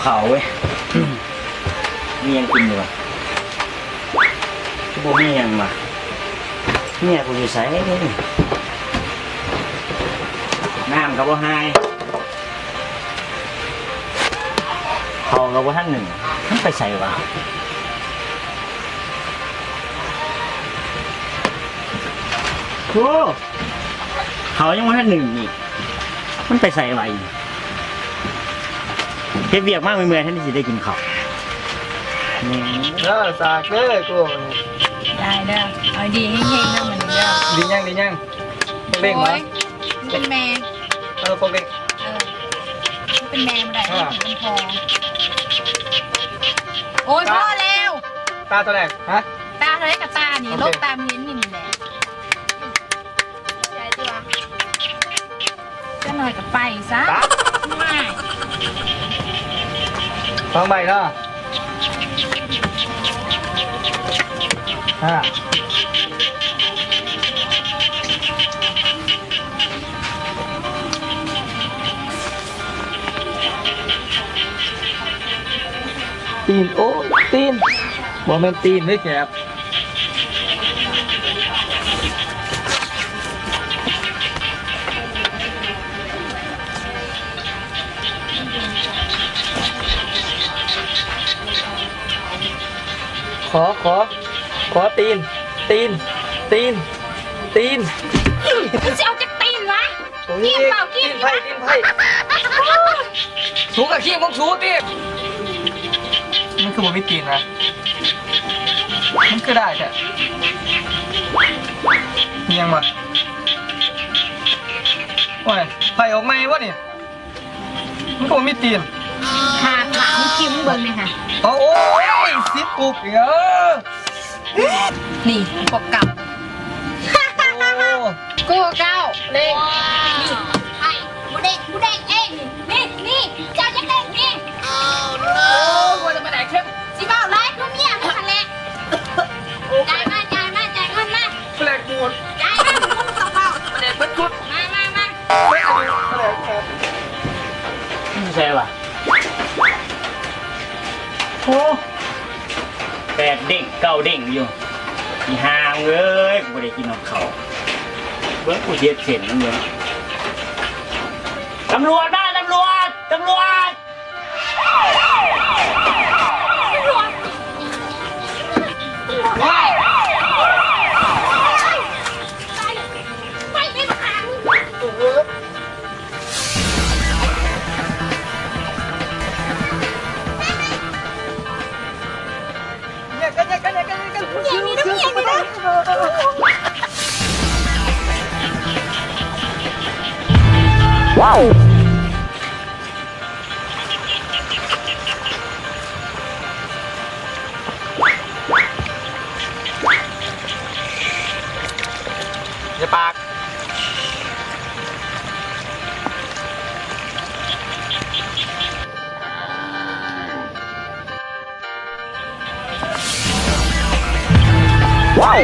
ເຂົ້າເວີຍ ມີຫຍັງກິນຢູ່ວະ? ຄືບໍ່ມີຫຍັງວະ? ເມຍກູຢູ່ໃສ? ນ້ຳກໍບໍ່ຫາຍ ເຂົ້າກໍບໍ່ທັນໜຶ້ງ ມັນໄປໃສວະ? ໂອ້ ເຂົ້າຍັງບໍ່ທັນໜຶ້ງອີກ ມັນໄປໃສວະ? ເຮັດວຽກມາເມື່ອຍໆ ແທນທີ່ຊິໄດ້ກິນເຂົ້າ. ເດີ ສາກເດີກູ. ໄດ້ເດີ ເອົາດີເຮັງໆ ເດີມື້ນີ້ເດີ. ດີຫຍັງ ດີຫຍັງ? ເລັ່ງວະ? ໂອ້ຍ ມັນເປັນແມ່. ເອີ ປົກເຫຼັກ. ເອີ ມັນເປັນແມ່ບໍ່ໄດ້ ເປັນພໍ່. ໂອ້ຍ ພໍແລ້ວ. ຕາເທົ່າໃດ? ຮະ? ຕາເທົ່າໃດກໍຕານີ້ ໂອເຄ ລົບຕາມເຫັນນີ້ແຫຼະ. ຈັກໜ້ອຍກໍໄປຊະ. ສອງໃບເນາະ. ຫ້າ ຕີນ ໂອ້ຍ ຕີນ ບໍ່ແມ່ນຕີນເດ້ແຄບ. ຂໍ ຂໍ ຂໍຕີນ ຕີນ ຕີນ ຕີນ. ມຶງຊິເອົາຈັກຕີນວະ? ໂອ້ຍ ກຽມເປົ່າ ກຽມ ຕີນໃຜ ຕີນໃຜ? ສູກໍຂີ້ຂອງສູຕິ. ມັນຄືບໍ່ມີຕີນນະ? ມັນຄືໄດ້ແທ້. ອີຫຍັງວະ? ໂອ້ຍ ໄຜອອກໃໝ່ບໍ່ນີ້? ມັນກໍບໍ່ມີຕີນ. ຫາ ຫາ ມີຄິວເບິ່ງແດ່ຫາ. ໂອ້ຍ ສິບກຸກເອີ. ນີ້ ພວກເກົ່າ. ໂອ້ ກູເກົ່າເລີຍ. ນີ້ ໃຜ ບໍ່ເດັກ ບໍ່ເດັກເອງ. ນີ້ ນີ້ ເຈົ້າຈະເດັກນີ້. ໂອ້ ບໍ່ໄດ້ມາໄດ້ເຄັມ. ຊິເວົ້າຫຼາຍຄືເມຍມຶງຫັ້ນແຫຼະ. ຈ່າຍມາ ຈ່າຍມາ ຈ່າຍເງິນມາ. ແປກໝູດ. ຈ່າຍມາ ມຶງຕ້ອງເວົ້າ. ແປກເບິດຊຸດ. ມາ ມາ ມາ. ຢູ່ໃສວະ? ໂອ້ ແປດເດ້ງເກົ້າເດ້ງຢູ່. ອີຫ່າເອີຍ ກູບໍ່ໄດ້ກິນຮອດເຂົ້າ. ເບິ່ງກູເຮັດເສັ້ນມັນເບິ່ງ. ຕຳຫຼວດມາ ຕຳຫຼວດ ຕຳຫຼວດ. ຢ່າປາກ. ວ້າວ